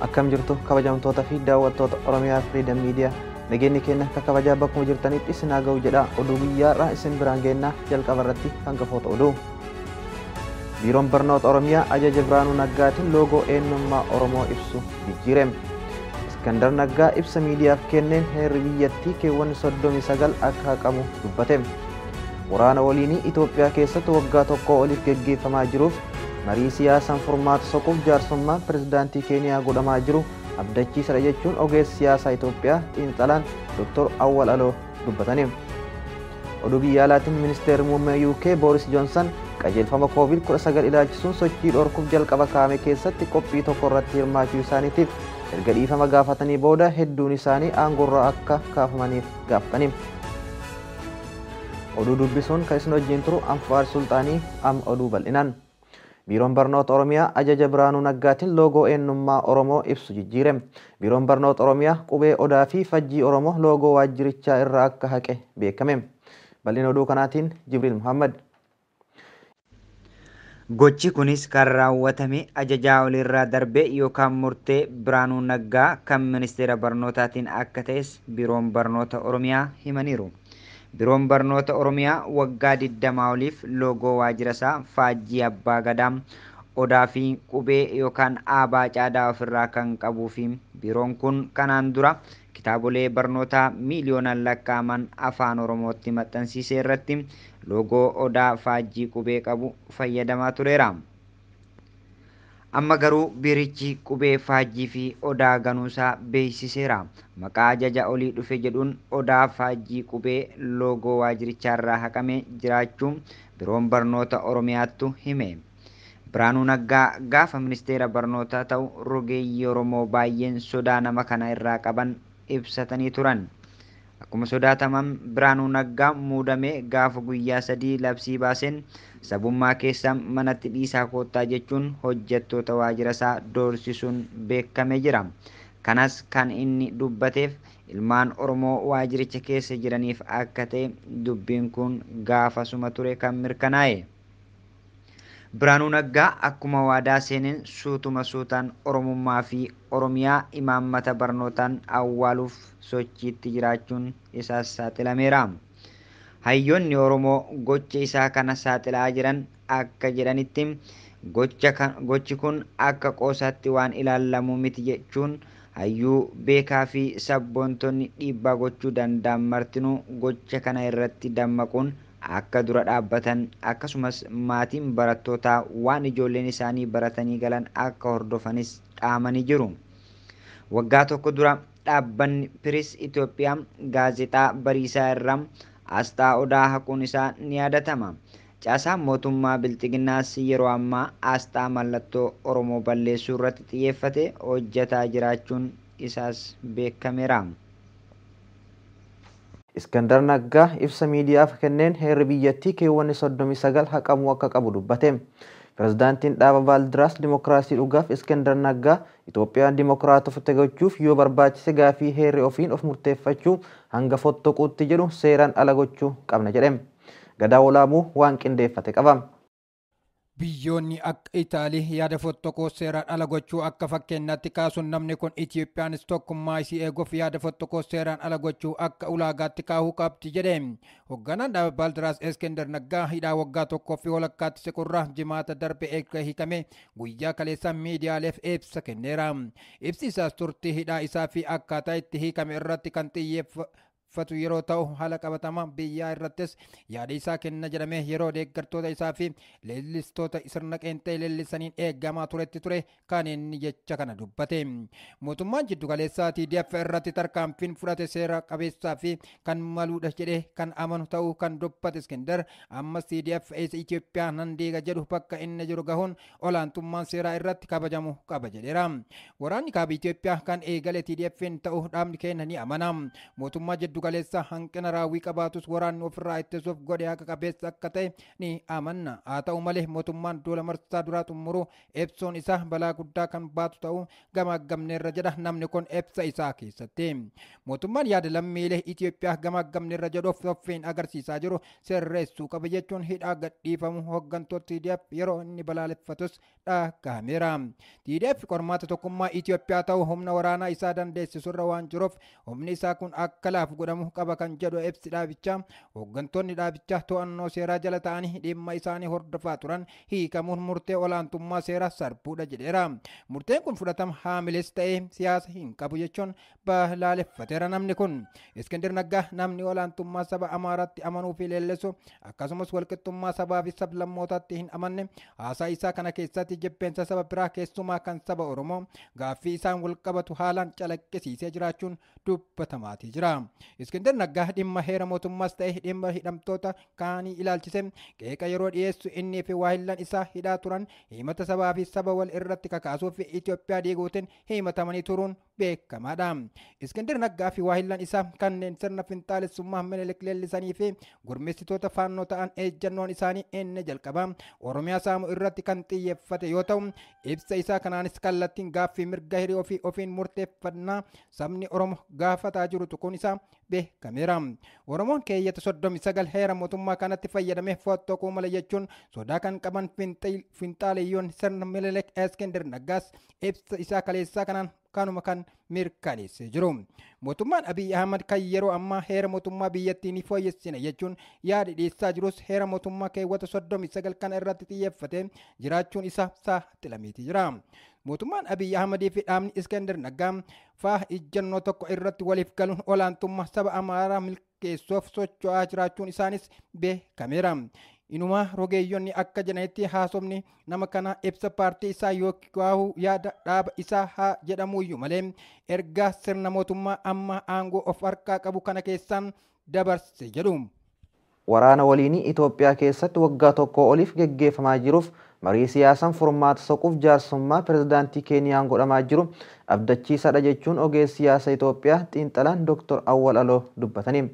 Akkam jirtu kabajamtoota fi daawwattoota Oromiyaa Freedom Media. Nageenyi keenya akka kabajaa bakkuma jirtanitti isin haa ga'u jedha. Oduu guyyaarraa isin biraan geennaa jalqaba irratti hangafoota oduu. Biiroon Barnoota Oromiyaa ajaja Biraanuu Naggaatiin loogoo eenyummaa Oromoo ibsu jijjiirame. Iskandar Naggaa ibsa miidiyaaf kenneen heerri biyyattii keewwanni 39 akka haqamu dubbate. Waraana waliinii Itoophiyaa keessatti waggaa tokko oliif geggeeffamaa jiruuf marii siyaasaan furmaata soquuf jaarsummaan pirezidaantii Keeniyaa godhamaa jiru abdachiisadha jechuun ogeessi siyaasaa Itoophiyaa xiinxalaan Dr. Awwal Aloo dubbataniiru. Oduu biyya alaatiin ministeerri muummee UK Boris Johnson qajeelfama COVID-19 ilaalchisuun sochii dhorkuuf jalqaba kaa'ame keessatti qophii tokko irratti hirmaachuu isaaniitiif erga dhiifama gaafatanii booda hedduun isaanii aangoorraa akka kaafamaniif gaafataniiru. Oduu dubbisuun kan isin wajjin turu Anfaar Sulxaanii am oduu bal'inaan. Biiroon Barnoota Oromiyaa ajaja Biraanuu Naggaatiin loogoo eenyummaa Oromoo ibsu jijjiirame. Biiroon Barnoota Oromiyaa qubee odaa fi fajjii Oromoo loogoo waajjirichaa irraa akka haqe beekame. Bal'ina oduu kanaatiin Jibriil Muhammad. Gochi kunis kan raawwatame ajajaa olirraa darbe yookaan murtee Biraanuu Naggaa kan ministeera barnootaatiin akka ta'es Biiroon Barnoota Oromiyaa himaniiru. Biiroon Barnoota Oromiyaa waggaa 20 oliif loogoo waajjira isaa faajjii abbaa gadaa odaa fi qubee yookaan aabaa caadaa ofirraa kan qabuu fi biiroon kun kanaan dura kitaabolee barnootaa miiliyoonaan lakkaa'aman afaan Oromootti maxxansiisee irratti loogoo odaa faajjii qubee qabu fayyadamaa tureera. Amma garuu biirichi qubee faajjii fi odaa ganuusaa beeksiseera. Maqaa ajaja olii dhufe jedhuun odaa faajjii qubee loogoo waajjirichaarraa haqame jiraachuu Biiroon Barnoota Oromiyaattu hime. Biraanuu Naggaa gaafa ministeera barnootaa ta'u rogeeyyii Oromoo baay'een sodaa nama kana irraa qaban ibsatanii turan. Akkuma sodaataman Biraanuu Naggaa muudamee gaafa guyyaa 3 labsii baaseen sabummaa keessa manatti dhiisaa koottaa jechuun hojjettoota waajjira isaa doorsisuun beekamee jira. Kanas kan inni dubbateef ilmaan Oromoo waajjiricha keessa jiraniif akka ta'e dubbiin kun gaafasuma ture kan mirkanaa'e. Biraanuu Naggaa akkuma waadaa seeneen suutuma suutaan Oromummaa fi Oromiyaa imaammata barnootaan awwaaluuf sochiitti jiraachuun isaas saaxilameera. Hayyoonni Oromoo gocha isaa kana saaxilaa jiran akka jedhanitti gochi kun akka qoosaatti waan ilaallamu miti jechuun hayyuu beekaa fi sabboontonni dhiibbaa gochuu danda'an martinuu gocha kana irratti dammaquun akka dura dhaabbatan akkasumas maatiin barattootaa waan ijoolleen isaanii baratanii galan akka hordofanis dhaamanii jiru. Waggaa tokko dura dhaabbanni Piris Itoophiyaa gaazexaa Bariisaa irraa asxaa odaa haquun isaa ni yaadatama. Caasaan mootummaa Bilxiginnaas yeroo ammaa asxaa mallattoo Oromoo balleessuu irratti xiyyeeffate hojjetaa jiraachuun isaas beekameera. Iskandar Naggaa ibsa miidiyaaf kenneen heerri biyyattii keewwanni 39 haqamuu akka qabu dubbate. Pirezidaantiin dhaaba Baaldiraas Dimookiraasii dhugaaf Iskandar Naggaa Itoophiyaan dimookiraatofte gochuuf yoo barbaachise gaafii heerri ofiin of murteeffachuu hanga fottoquutti jedhu seeraan ala gochuu qabna jedhe. Gadaa Olaamuu waan qindeeffate qaba. Biyyoonni akka Itaalii yaada fottoqoo seeraan ala gochuu akka fakkeenyaatti kaasuun namni kun Itoophiyaanis tokkummaa isii eeguuf yaada fottoqoo seeraan ala gochuu akka ulaagaatti kaahuu qabdi jedhe. Hoogganaan dhaaba Baaldiraas Iskandar Naggaa hidhaa waggaa tokkoo fi walakkaatti siqurraa jimaata darbe eega hiikame guyyaa kaleessa miidiyaaleef ibsa kenneera. Ibsi isaas turtii hidhaa isaa fi akkaataa itti hiikame irratti kan xiyyeeffatu yeroo ta'u haala qabatamaa biyyaa irrattis yaada isaa kenna jedhamee yeroo deeggartoota isaa fi leellistoota sirna qeenxee leellisaniin eegamaa turetti ture kan inni jecha kana dubbate. Mootummaan jiddugaleessaa TDF irratti tarkaanfiin fudhate seera qabeessaa fi kan maluudha jedhee kan amanu ta'uu kan dubbate Iskandar ammas TDF eessa Itoophiyaa nan diiga jedhu bakka inni jiru gahuun olaantummaan seeraa irratti kabajamu qaba jedheera. Waraanni kaaba Itoophiyaa kan eegale TDF'n ta'uu dhaabni keenya ni amana. Mootummaa giddugaleessaa hanqina raawwii qabaatus waraanni ofirraa ittisuuf godhe haqa qabeessa akka ta'e ni amanna. Haa ta'u malee mootummaan duula marsaa duraa xumuruu ibsuun isaa balaa guddaa kan baatu ta'uu gamaggamneerra jedha namni kun ibsa isaa keessatti. Mootummaan yaada lammiilee Itoophiyaa gamaggamneerra jedhuuf soffiin agarsiisaa jiru sirreessuu qaba jechuun hidhaa gadhiifamu hooggantoota TDF yeroo inni balaaleffatus dhagahameera. TDF qormaata tokkummaa Itoophiyaa ta'uu humna waraanaa isaa dandeessisurra waan jiruuf humni isaa kun akka laafu godhamu qaba kan jedhu ibsi dhaabichaa hooggantoonni dhaabichaa to'annoo seeraa jala ta'anii dhimma isaanii hordofaa turan hiikamuun murtee olaantummaa seeraa sarbuudha jedheera. Murteen kun fudhatama haamilees ta'ee siyaasa hin qabu jechuun balaaleffateera namni kun. Iskindir Naggaa namni olaantummaa saba Amaaraatti amanuu fi leellisu akkasumas walqixxummaa sabaa fi sablammootaatti hin amanne haasaa isaa kana keessatti jibbeensa saba biraa keessumaa kan saba Oromoo gaaffii isaan walqabatu haalaan calaqqisiisee jiraachuun dubbatamaatii jira. Iskindir Naggaa dhimma heera mootummaas ta'e dhimma hidhamtoota kaanii ilaalchise qeeqa yeroo dhiyeessu innii fi waahillan isaa hidhaa turan himata sabaa fi saba wal irratti kakaasuu fi Itoophiyaa diiguutiin himatamanii turuun beekamaadha. Iskindir Naggaa fi waahillan isaa kanneen sirna finxaalessummaa Minilik leellisanii fi gurmeessitoota faannoo ta'an ejjannoon isaanii inni jalqaba Oromiyaa saamuu irratti kan xiyyeeffate yoo ta'u ibsa isaa kanaanis kallattiin gaaffii mirga hiree ofii ofiin murteeffannaa sabni Oromoo gaafataa jiru tuquun isaa beekameera. Oromoon keeyyata 39 heera mootummaa kanatti fayyadamee fottoquu mala jechuun sodaa kan qaban finxaaleyyoon sirna Minilik Iskindir Naggaas ibsa isaa kaleessaa kanaan kanuma kan mirkaneessee jiru. Mootummaan Abiy Ahmad kan yeroo ammaa heera mootummaa biyyattii ni fooyyessina jechuun yaada dhiyeessaa jirus heera mootummaa keewwata 39 kana irratti xiyyeeffatee jiraachuun isaa saaxilameetii jira. Mootummaan Abiy Ahmadii fi dhaabni Iskender Naggaa faa ijjannoo tokko irratti waliif galuun olaantummaa saba Amaaraa milkeessuuf socho'aa jiraachuun isaanis beekameera. Inumaa rogeeyyonni akka jedhanitti haasofni nama kana ibsa paartii isaa yookaan yaada dhaaba isaa haa jedhamuyyuu malee ergaa sirna mootummaa amma aangoo of harkaa qabu kana keessaan dabarse jedhu. Waraana waliinii Itoophiyaa keessatti waggaa tokko oliif geggeeffamaa jiruuf marii siyaasaan furmaata soquuf jaarsummaa pirezidaantii Keeniyaan godhamaa jiru abdachiisaadha jechuun ogeessi siyaasa Itoophiyaa xiinxalaan Dr. Awwal Aloo dubbatanii.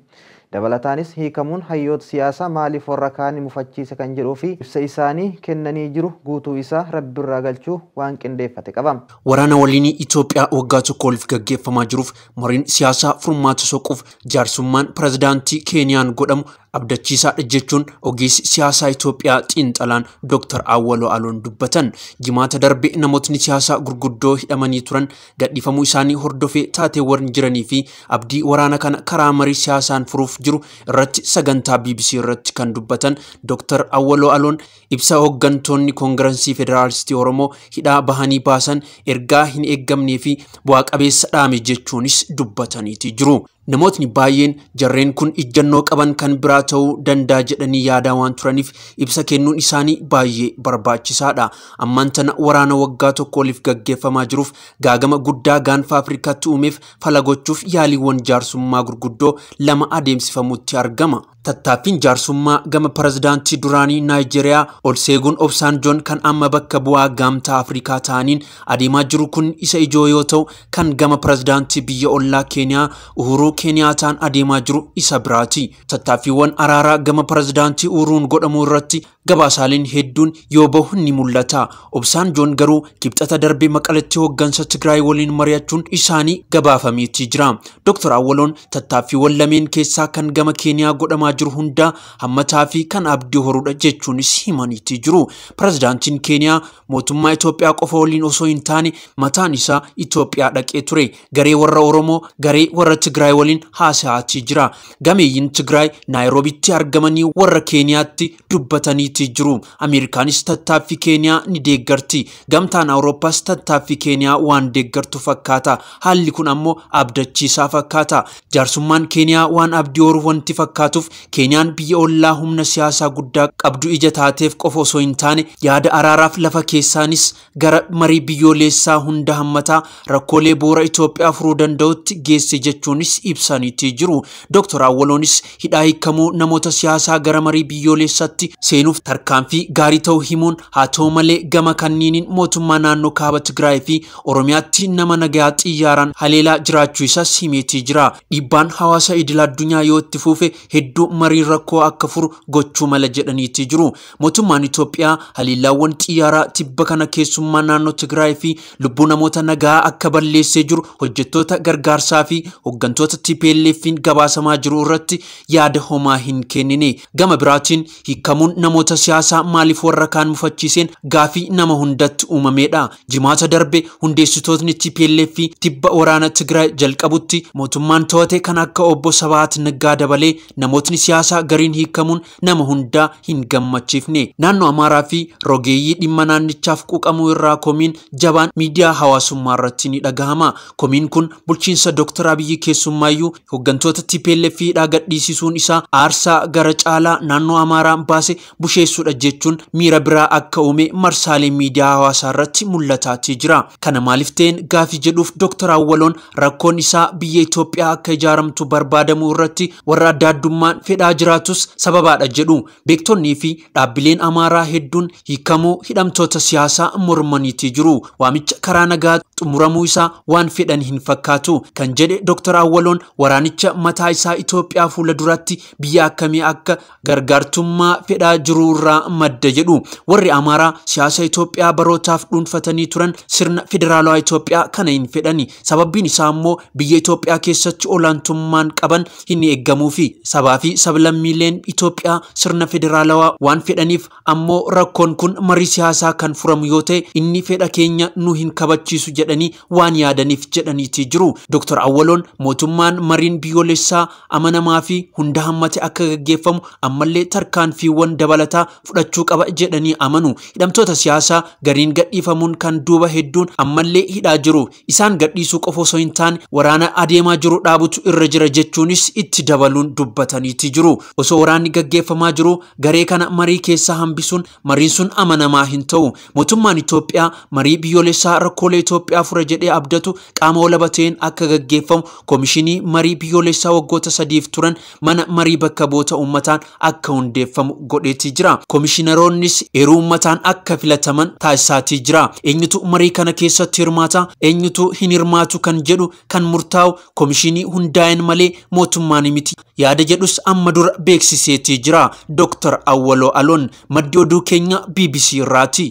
Dabalataanis hiikamuun hayyoota siyaasaa maaliif warra kaan mufachiise kan jedhuu fi ibsa isaanii kennanii jiru guutuu isaa rabbirraa galchuu waan qindeeffate qaba. Waraana waliinii Itoophiyaa waggaa tokko oliif gaggeeffamaa jiruuf mariin siyaasaa furmaata soquuf jaarsummaan pirezidaantii Keeniyaan godhamu abdachiisaadha jechuun ogeessi siyaasaa Itoophiyaa xiinxalaan Dr. Awwaloo Aloon dubbatan. Jimaata darbe namootni siyaasaa gurguddoo hidhamanii turan gadhiifamuu isaanii hordofee taateewwan jiranii fi abdii waraana kana karaa marii siyaasaan furuuf jiru irratti sagantaa BBC irratti kan dubbatan Dr. Awwaloo Aloon ibsa hooggantoonni Koongirensii Federaalistii Oromoo hidhaa bahanii baasan ergaa hin eeggamnee fi bu'aa qabeessa dhaame jechuunis dubbataniiti jiru. Namootni baay'een jarreen kun ijjannoo qaban kan biraa ta'uu danda'a jedhanii yaadaa waan turaniif ibsa kennuun isaanii baay'ee barbaachisaadha. Ammaan tana waraana waggaa tokko oliif gaggeeffamaa jiruuf gaagama guddaa gaanfa Afrikaatti uumeef fala gochuuf yaaliiwwan jaarsummaa gurguddoo lama adeemsifamutti argama. Tattaaffiin jaarsummaa gama pirezidaantii duraanii Naayijeeriyaa Olseegun Obsaanjoon kan amma bakka bu'aa gamtaa Afrikaa ta'aniin adeemaa jiru kun isa ijoo yoo ta'u kan gama pirezidaantii biyya ollaa Keeniyaa Uhuruu Keeniyaataan adeemaa jiru isa biraati. Tattaaffiiwwan araaraa gama pirezidaantii Uhuruun godhamu irratti gabaasaaleen hedduun yoo bahu ni mul'ata. Obsaanjoon garuu kibxata darbe Maqaletti hooggansa Tigraay waliin mari'achuun isaanii gabaafameetii jira. Dr. Awwaloon tattaaffiiwwan lameen keessaa kan gama Keeniyaa godhamaa jiru hundaa hammataa fi kan abdii horuudha jechuunis himaniitii jiru. Pirezidaantiin Keeniyaa mootummaa Itoophiyaa qofa waliin osoo hin taane mataan isaa Itoophiyaa dhaqee ture. Garee warra Oromoo, garee warra Tigraay waliin haasa'aatii jira. Gameeyyiin Tigraay Naayiroobitti argamanii warra Keeniyaatti dubbataniitii jiru. Ameerikaanis tattaaffii Keeniyaa ni deeggarti. Gamtaan Awurooppaas tattaaffii Keeniyaa waan deeggartu fakkaata. Haalli kun ammoo abdachiisaa fakkaata. Jaarsummaan Keeniyaa waan abdii horu wanti fakkaatuuf Keeniyaan biyya ollaa humna siyaasaa guddaa qabdu ija taateef qofa osoo hin taane yaada araaraaf lafa keessaanis gara marii biyyoolessaa hunda hammataa rakkoolee bu'uura Itoophiyaa furuu danda'utti geesse jechuunis ibsaniitii jiru. Dr. Awwaloonis hidhaa hiikamuu namoota siyaasaa gara marii biyyoolessaatti seenuuf tarkaanfii gaarii ta'uu himuun haa ta'u malee gama kanniiniin mootummaa naannoo kaaba Tigraay fi Oromiyaatti nama nagaa xiyyaaraan haleelaa jiraachuu isaas himeetii jira. Dhiibbaan hawaasa idil addunyaa yoo itti fufe hedduu marii rakkoo akka furu gochuu mala jedhaniitii jiru. Mootummaan Itoophiyaa haleellaawwan xiyyaaraa tibba kana keessummaa naannoo Tigraay fi lubbuu namoota nagaa akka balleessee jiru hojjettoota gargaarsaa fi hooggantoota TPLF'n gabaasamaa jiru irratti yaada homaa hin kennine. Gama biraatiin hiikamuun namoota siyaasaa maaliif warra kaan mufachiiseen gaafii nama hundatti uumamedha. Jimaata darbe hundeessitootni TPLF tibba waraana Tigraay jalqabutti mootummaan to'ate kan akka obbo Sabaat Naggaa dabalee namootni siyaasaa gariin hiikamuun nama hundaa hin gammachiifne. Naannoo Amaaraa fi rogeeyyii dhimma naannichaaf quuqamuu irraa komiin jabaan miidiyaa hawaasummaa irratti ni dhagahama. Komiin kun bulchiinsa Dr. Abiyyi keessumaayyuu hooggantoota TPLF hidhaa gadhiisisuun isaa aarsaa gara caalaa naannoo Amaaraan baase busheessuudha jechuun miira biraa akka uume marsaalee miidiyaa hawaasaa irratti mul'ataatii jira. Kana maaliif ta'een gaafii jedhuuf Dr. Awwaloon rakkoon isaa biyya Itoophiyaa akka ijaaramtu barbaadamuu irratti warra adda addummaan fedhaa jiraatus sababaadha jedhu. Beektonnii fi dhaabbileen Amaaraa hedduun hiikamuu hidhamtoota siyaasaa mormaniitii jiru. Waamicha karaa nagaa xumuramuu isaa waan fedhan hin fakkaatu kan jedhe Dr. Awwaloon waraanicha mataa isaa Itoophiyaa fuula duratti biyya akkamii akka gargaartummaa fedhaa jiru irraa madda jedhu. Warri Amaaraa siyaasa Itoophiyaa barootaaf dhuunfatanii turan sirna federaalawaa Itoophiyaa kana hin fedhani. Sababbiin isaa immoo biyya Itoophiyaa keessatti olaantummaan qaban hin eeggamuufi sabaa fi sablammiileen Itoophiyaa sirna federaalawaa waan fedhaniif ammoo rakkoon kun marii siyaasaa kan furamu yoo ta'e inni fedha keenya nu hin kabachiisu jedhanii waan yaadaniif jedhaniitii jiru. Dr. Awwaloon mootummaan mariin biyyoolessaa amanamaa fi hunda hammate akka gaggeeffamu ammallee tarkaanfiiwwan dabalataa fudhachuu qaba jedhanii amanu. Hidhamtoota siyaasaa gariin gadhiifamuun kan duuba hedduun ammallee hidhaa jiru. Isaan gadhiisuu qofa osoo hin taane waraana adeemaa jiru dhaabutu irra jira jechuunis itti dabaluun dubbataniitii jiru. Osoo waraanni gaggeeffamaa jiru garee kana marii keessaa hambisuun mariin sun amanamaa hin ta'u. Mootummaan Itoophiyaa marii biyyoolessaa rakkoolee Itoophiyaa fura jedhee abdatu qaama walaba ta'een akka gaggeeffamu koomishinii marii biyyoolessaa waggoota 3 turan mana marii bakka bu'oota uummataan akka hundeeffamu godheetii jira. Koomishinaroonnis eeruu uummataan akka filataman taasisaatii jira. Eenyutu marii kana keessatti hirmaata, eenyutu hin hirmaatu kan jedhu kan murtaa'u koomishinii hundaa'een malee mootummaan miti yaada jedhus amma dura beeksiseetii jira. Dr. Awwaloo Aloon maddi oduu keenya BBC irraati.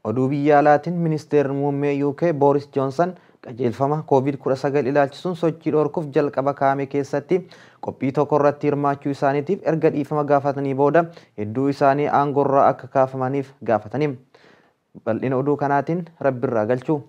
Oduu biyya alaatiin ministeerri muummee UK Boris Johnson qajeelfama COVID-19 ilaalchisuun sochii dhorkuuf jalqaba kaa'ame keessatti qophii tokko irratti hirmaachuu isaaniitiif erga dhiifama gaafatanii booda hedduu isaanii aangoorraa akka kaafamaniif gaafatanii. Bal'ina oduu kanaatiin Rabbirraa galchuu.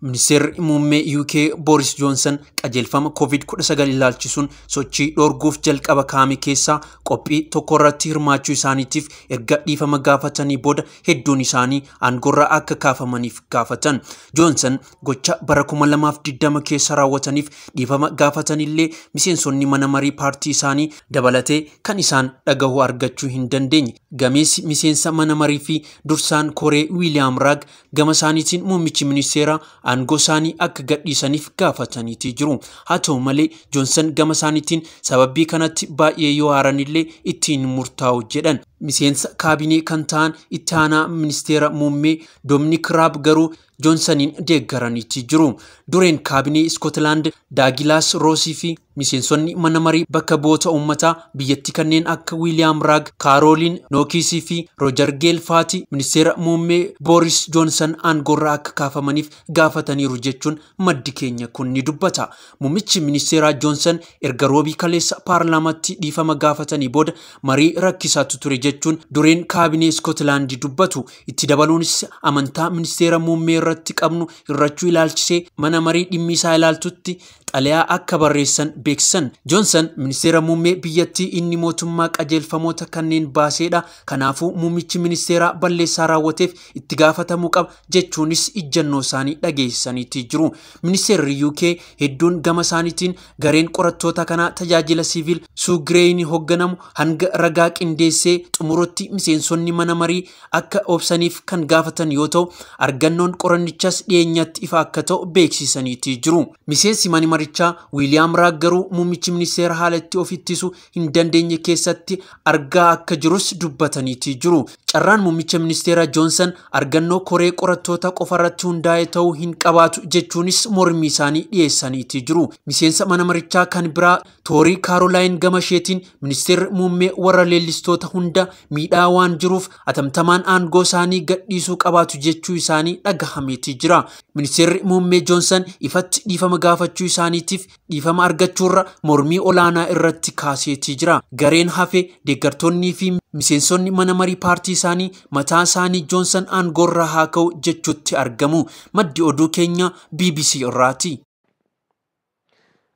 Ministeerri muummee UK Boris Johnson qajeelfama COVID-19 ilaalchisuun sochii dhorkuuf jalqaba kaa'ame keessaa qophii tokko irratti hirmaachuu isaaniitiif erga dhiifama gaafatanii booda hedduun isaanii aangoorraa akka kaafamaniif gaafatan. Johnson gocha bara 2020 keessa raawwataniif dhiifama gaafatanillee miseensonni mana marii paartii isaanii dabalatee kan isaan dhagahuu argachuu hin dandeenye. Gameessi miseensa mana marii fi dursaan koree Wiiliyaam Raag gama isaaniitiin muummichi ministeeraa aangoo isaanii akka gadhiisaniif gaafataniitii jiru. Haa ta'u malee Joonsan gama isaaniitiin sababii kanatti baay'ee yoo haaranillee ittiin murtaa'u jedhan. Miseensa kaabinee kan ta'an itti aanaa ministeera muummee Doominik Raab garuu Joonsaniin deeggaraniitii jiru. Dureen kaabinee Iskootlaand Daagilaas Roosii fi miseensonni mana marii bakka bu'oota uummataa biyyattii kanneen akka Wiiliyaam Raag, Kaarooliin Nookisii fi Roojar Geel faati ministeera muummee Booris Joonsan aangoorraa akka kaafamaniif gaafataniiru jechuun maddi keenya kun ni dubbata. Muummichi ministeeraa Joonsan erga roobii kaleessa paarlaamaatti dhiifama gaafatanii booda marii rakkisaatu ture jechuun dureen kaabinee Iskootlaand dubbatu. Itti dabaluunis amantaa ministeera muummee irratti qabnu hir'achuu ilaalchisee mana marii dhimmi isaa ilaaltutti xalayaa akka barreessan beeksisan. Joonsan ministeera muummee biyyattii inni mootummaa qajeelfamoota kanneen baaseedha. Kanaafuu muummichi ministeeraa balleessaa raawwateef itti gaafatamuu qaba jechuunis ijjannoo isaanii dhageessisaniitii jiru. Ministeerri UK hedduun gama isaaniitiin gareen qorattoota kanaa tajaajila siviil Suugireeyin hoogganamu hanga ragaa qindeessee xumurutti miseensonni mana marii akka obsaniif kan gaafatan yoo ta'u, argannoon qorannichaas dhiyeenyatti ifa akka ta'u beeksisaniitii jiru. Miseensi mana marichaa Wiiliyaam Raag garuu muummichi ministeera haala itti of ittisuu hin dandeenye keessatti argaa akka jirus dubbataniitii jiru. Carraan muummicha ministeera Joonsan argannoo koree qorattoota qofarratti hundaa'e ta'uu hin qabaatu jechuunis mormii isaanii dhiyeessaniitii jiru. Miseensa mana marichaa kan biraa Toorii Kaarolaayin gama isheetiin ministeerri muummee warra leellistoota hunda miidhaa waan jiruuf atamtamaan aangoo isaanii gadhiisuu qabaatu jechuu isaanii dhagahameetii jira. Ministeerri muummee Joonsan ifatti dhiifama gaafachuu isaaniitiif dhiifama argachuurra mormii olaanaa irratti kaaseetii jira. Gareen hafe deeggartoonnii fi miseensonni mana marii paartii isaanii mataa isaanii Joonsan aangoorraa haa ka'u jechuutti argamu. Maddi oduu keenya BBC irraati.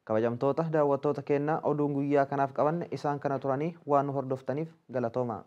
Kabajamtoota daawwattoota keenyaa, oduun guyyaa kanaaf qabanne isaan kana turanii, waan nu hordoftaniif galatooma.